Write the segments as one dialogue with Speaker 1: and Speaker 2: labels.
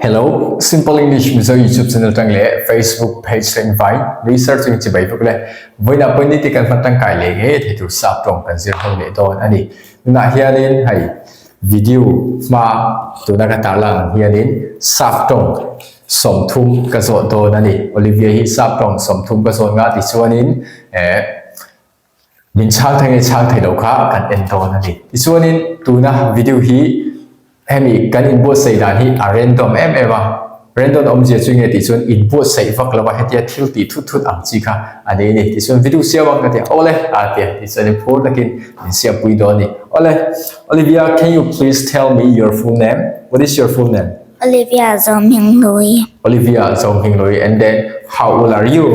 Speaker 1: Hello, Simple English Mizo YouTube channel tang leh Facebook page tang vai nui sar chung chibai vek le. Vawiinah pawh ni te kan hman tangkai leh ngei thei tur sap tawng kan zir ho leh dawn a ni. Tunah hianin hei video hma tuna ka tarlang ang hianin sap tawng 30 ka zawh dawn a ni. Olivia hi sap tawng 30 ka zawh nga tichuanin eh Min chhang thei nge chhang thei lo kha kan en dawn a ni. Tichuanin tuna video hi hemi kan inbuatsaih dan hi a random em em a, random awmzia chu nge tih chuan inbuatsaih vak lova hetia thil tih thut thut ang chi kha a ni a ni. Tichuan video siam ang ka ti a, awle a ti a, tichuanin phur takin min siampui dawn a ni. Awle, Olivia can you please tell me your full name? What is your full name?
Speaker 2: Olivia Zohminglui.
Speaker 1: Olivia Zohminglui and then how old are you?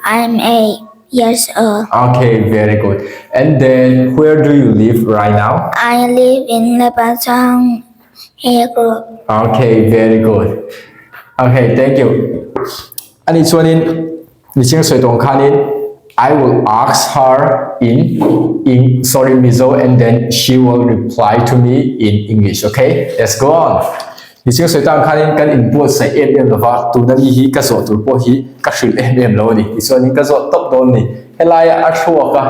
Speaker 2: I'm 8 years old.
Speaker 1: Okay, very good. And then where do you live right now?
Speaker 2: I live in Lepachang A Group.
Speaker 1: Okay, very good. Okay, thank you. Ani chuanin niching sawi tawng khanin I will ask her in in sorry Mizo and then she will reply to me in English. Okay, let's go on. Niching sawi tang khanin kan inbuatsaih em em lova, tuna mi hi ka zawh tur pawh hi ka hrilh em em lo a ni. Tichuanin ka zawh tawp dawn a ni. Helaia a thluak a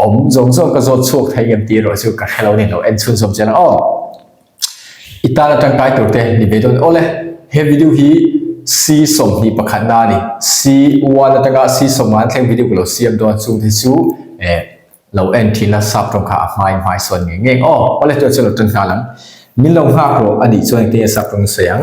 Speaker 1: awm zawng zawng ka zawt chhuak thei ngem tih erawh chu ka hre lo a ni. Lo en chhunzawm chian ang aw. I tana tangkai tur te ni ve dawn awle. He video hi C 21 na a ni. C one atanga C 50 an thleng video ka lo siam dawn chung te chu eh lo en thin la sap tawng kha a hmai hmai sawn ngei ngei aw. Awle chuan chu lo tan nghal ang. Min lo nghak rawh a nih chuan engtin nge sap tawng sawi ang?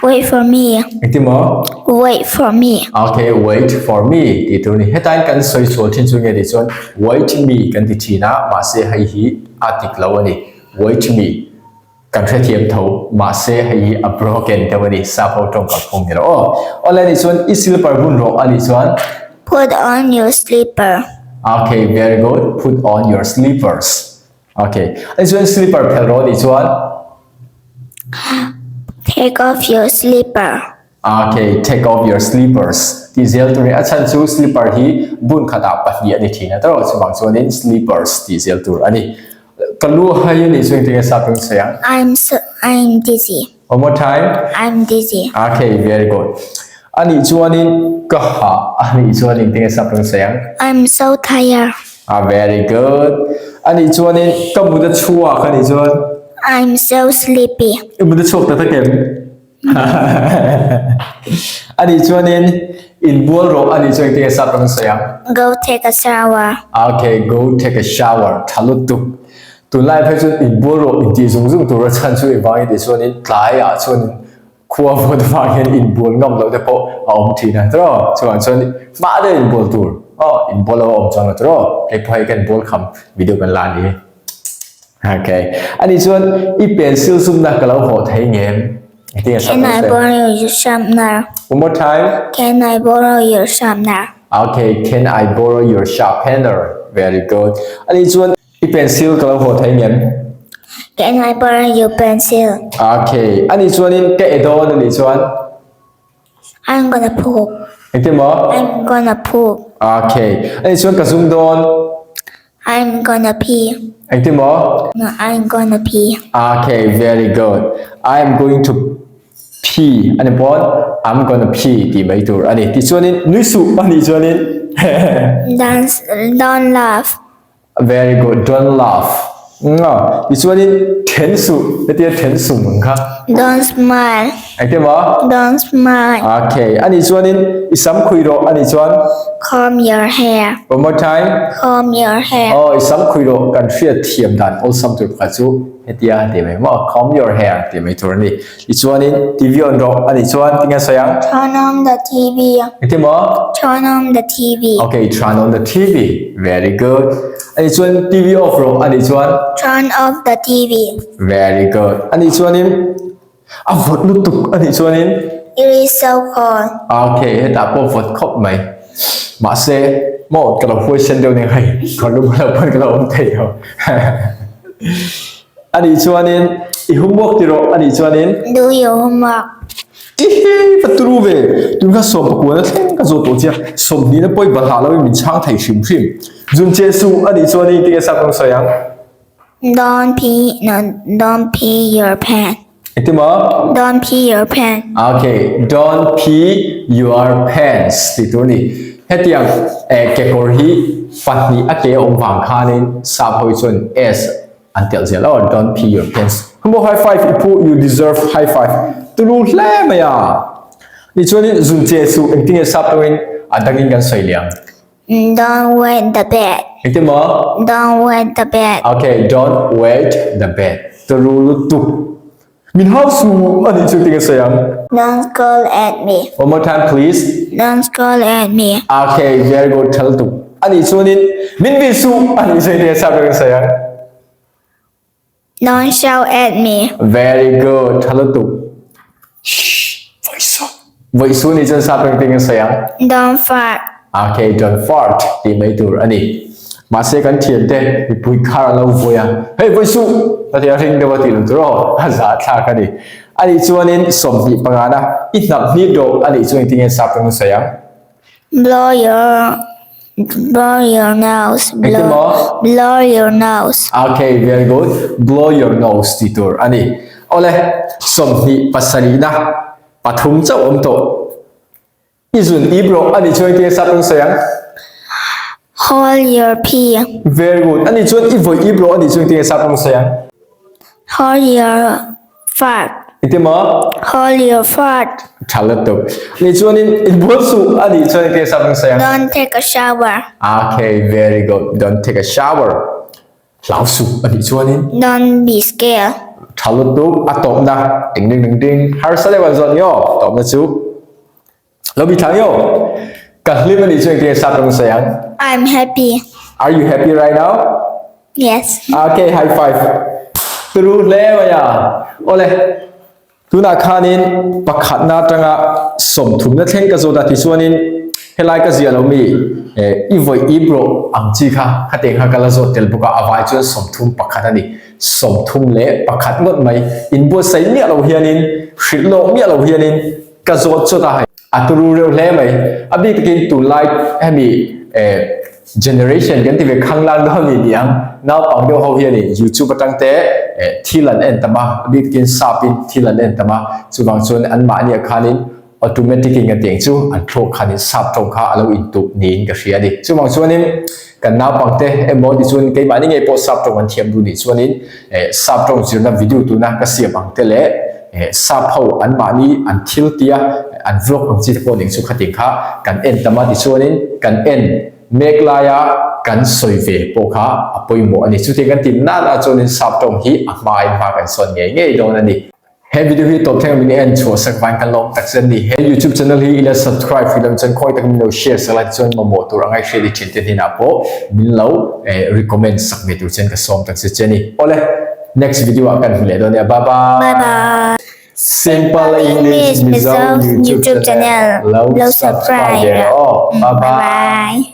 Speaker 2: Wait for me.
Speaker 1: Engtin maw?
Speaker 2: Wait for me.
Speaker 1: Okay, wait for me tih tur a ni. Hetain kan sawi sual thin chu nge tih chuan wait me kan ti thin a, mahse hei hi a dik lo a ni. Wait me kan hrethiam tho, mahse hei hi a broken deuh a ni, sap ho tawng kalphung ni lo aw. Awle nih chuan i silper bun rawh a nih chuan.
Speaker 2: Put on your slipper.
Speaker 1: Okay, very good. Put on your slippers. Okay. Ani chuan slipper phel rawh a nih chuan.
Speaker 2: Take off your slipper.
Speaker 1: Okay, take off your slippers. Tih zel tur hi a chhan chu slipper hi bun khatah pahnih a ni thin a tawrh chuvang chuanin slippers tih zel tur a ni. Ka lu a hai a nih chu engtin nge sap rawng sawi ang?
Speaker 2: I'm so I'm dizzy.
Speaker 1: One more time.
Speaker 2: I'm dizzy.
Speaker 1: Okay, very good. A nih chuanin ka hah a nih chuan engtin nge sap rawng sawi ang?
Speaker 2: I'm so tired.
Speaker 1: Ah, very good. A nih chuanin ka mut a chhuak a nih chuan?
Speaker 2: I'm so sleepy.
Speaker 1: I mut a chhuak ta tak em? A nih chuanin inbual rawh a nih chuan engtin nge sap rawng sawi ang?
Speaker 2: Go take a shower.
Speaker 1: Okay, go take a shower. Tha lutuk. Tunlai phei chuan inbual rawh intih zung zung tur a chhan chu engvangin tih chuanin tlaiah chuanin khua vawt avang hian inbual ngam loh te pawh a awm thin a tiraw? Chuvang chuan hma deuh inbual tur aw inbual lo a awm chuang lo tiraw? Hei pawh hei kan bual kham video kan la a ni. Okay. Ani chuan i pencil zumna ka lo hawh thei ngem?
Speaker 2: Can I borrow your sharpener?
Speaker 1: One more time.
Speaker 2: Can I borrow your sharpener?
Speaker 1: Okay, can I borrow your sharpener? Very good. Ani chuan i pencil ka lo hawh thei ngem?
Speaker 2: Can I borrow your pencil?
Speaker 1: Okay. Ani chuanin ka e dawn ani chuan?
Speaker 2: I'm gonna poop.
Speaker 1: Engtin maw?
Speaker 2: I'm gonna poop.
Speaker 1: Okay. Ani chuan ka zum dawn.
Speaker 2: I'm gonna pee.
Speaker 1: Engtin maw?
Speaker 2: No, I'm gonna pee.
Speaker 1: Okay, very good. I am going to pee. Ani pawn I'm gonna pee tih mai tur ani. Tichuanin nui suh ani chuanin.
Speaker 2: Don't, don't laugh.
Speaker 1: Very good, don't laugh. Nga, tichuanin then suh, hetia then sung ang kha.
Speaker 2: Don't smile.
Speaker 1: Engtin maw?
Speaker 2: Don't smile.
Speaker 1: Okay, ani chuanin i sam khui rawh ani chuan.
Speaker 2: Comb your hair.
Speaker 1: One more time.
Speaker 2: Comb your hair.
Speaker 1: Oh, i sam khui rawh kan hriat thiam dan awlsam tur pakhat chu hetia ti mai maw? Comb your hair ti mai tur ani. Tichuanin TV on rawh a nih chuan tinge sawi ang?
Speaker 2: Turn on the TV.
Speaker 1: Engtin maw?
Speaker 2: Turn on the TV.
Speaker 1: Okay, turn on the TV. Very good. A nih chuan TV off rawh a nih chuan?
Speaker 2: Turn off the TV.
Speaker 1: Very good. A nih chuanin a vawt lutuk a nih chuanin?
Speaker 2: It is so cold.
Speaker 1: Okay, hetah pawh vawt khawp mai. Mahse, maw ka lo huaisen deuh nen hei, ka lum lo pawn ka lo awm thei lo. A nih chuanin i homework ti rawh a nih chuanin.
Speaker 2: Do your homework.
Speaker 1: Ihi, va turu ve. Tun kha 11 na thleng ka zawt tawh chiah. 20 na pawi balhah loin min chhang thei hrim hrim. Zun che suh a nih chuanin tinge sak rawn sawi ang?
Speaker 2: Don't pee, no, don't pee your pants.
Speaker 1: Engtin maw?
Speaker 2: Don't pee your pants.
Speaker 1: Okay, don't pee your pants tih tur a ni. Hetiang eh kekawr hi pahnih a ke a awm vang khanin sap ho hi chuan s an telh zel aw, don't pee your pants. Hmu high five i phu, you deserve high five. Tulu hle mai a. Tichuanin zun che chu engtinge sap tawngin a dangin kan sawi liang?
Speaker 2: Don't wet the bed.
Speaker 1: Engtin maw?
Speaker 2: Don't wet the bed.
Speaker 1: Okay, don't wet the bed. Turu lutuk. Min hau su a nih chu tinge sawi ang?
Speaker 2: Don't scold at me.
Speaker 1: One more time please.
Speaker 2: Don't scold at me.
Speaker 1: Okay, very good. Tha lutuk. A nih chuanin min vin su a nih chu engtinge sap tawngin sawi ang?
Speaker 2: Don't shout at me.
Speaker 1: Very good. Tha lutuk. Shh. Vawi su. Vawi su nih chuan sap engtin nge sawi ang?
Speaker 2: Don't fart.
Speaker 1: Okay, don't fart tih mai tur a ni. Mahse kan thiante mipui khar an lo vawi a. Hey, vawi su! A ti a ring deuh a tih lo tur aw. A zahthlak a ni. A nih chuanin 25 na i hnap hnih dawh a nih chuan engtin nge sap engtin sawi ang?
Speaker 2: Blow your blow your nose.
Speaker 1: Engtin
Speaker 2: Blow,
Speaker 1: maw?
Speaker 2: blow your nose.
Speaker 1: Okay, very good. Blow your nose tih tur a ni. Awle, 27 na pathum chauh awm tawh. I zun ip rawh a nih chuan engtin nge sap rawn sawi ang?
Speaker 2: Hold your pee.
Speaker 1: Very good. A nih chuan i vawi ip rawh a nih chuan engtin nge sap rawn sawi ang?
Speaker 2: Hold your fart.
Speaker 1: Engtin maw?
Speaker 2: Hold your fart.
Speaker 1: Tha lutuk. Nih chuanin inbual suh a nih chuan engtin nge sap rawn sawi ang?
Speaker 2: Don't take a shower.
Speaker 1: Okay, very good. Don't take a shower. Hlau suh a nih chuanin.
Speaker 2: Don't be scared.
Speaker 1: Tha lutuk. A tawpna ding ding ding ding. Harsa deuh an zawt ni aw. Tawpna chu lo bi thlang ni aw. Ka hlim a nih chuan engtin nge sap rawn sawi ang?
Speaker 2: I'm happy.
Speaker 1: Are you happy right now?
Speaker 2: Yes.
Speaker 1: Okay, high five. Turu hle mai a. Awle, tunah khanin pakhatna atanga sawmthumna thleng ka zawt a tichuanin helai ka ziah lo mi eh, i vawi ip rawh ang chi kha khateng kha ka la zawt tel bawk a, a vai chuan 31 a ni. 31 ngawt mai. Inbuatsaih miah lo hianin, hrilh lawk miah lo hianin ka zawt chawt a hei. A turu reuh hle mai. A bik takin tunlai hemi eh generation kan ti ve khang lang dawn ni niang naupang deuh ho hianin youtube atang te eh thil an en tam a, a bik takin sap in thil an en tam a, chuvang chuan anmahni ah khanin automatic in ka tih ang chu an thlawk khanin sap tawng kha a lo intup niin ka hria a ni. Chuvang chuanin kan naupang te emaw tichuan keimahni ngei pawh sap tawng an thiam duh nih chuanin eh sap tawng zirna video tuna ka siam ang te leh eh sap ho anmahni an thil tia an vlog ang chi te pawh ning chu khatin kha kan en tam a tichuanin kan en mek laia kan sawi ve pawh kha a pawimawh a ni. Chutiang kan tih nana chuanin sap tawng hi a hmain hma kan sawn ngei ngei dawn a ni. He video hi tawp thleng min en chhuah sak vain kan lawm tak zet ni. He YouTube channel hi ila subscribe hrih lo chuan khawi tak min lo share sak lai chuan mamawh tur angai hriat i thin te hnenah pawh min lo recommend sak ve tur chuan ka sawm tak zet che ni. Awle, next video ah kan hmu leh dawn nia. Bye bye.
Speaker 2: Bye bye.
Speaker 1: Simple English Mizo YouTube channel lo subscribe ve rawh aw. Bye bye.
Speaker 2: Bye bye.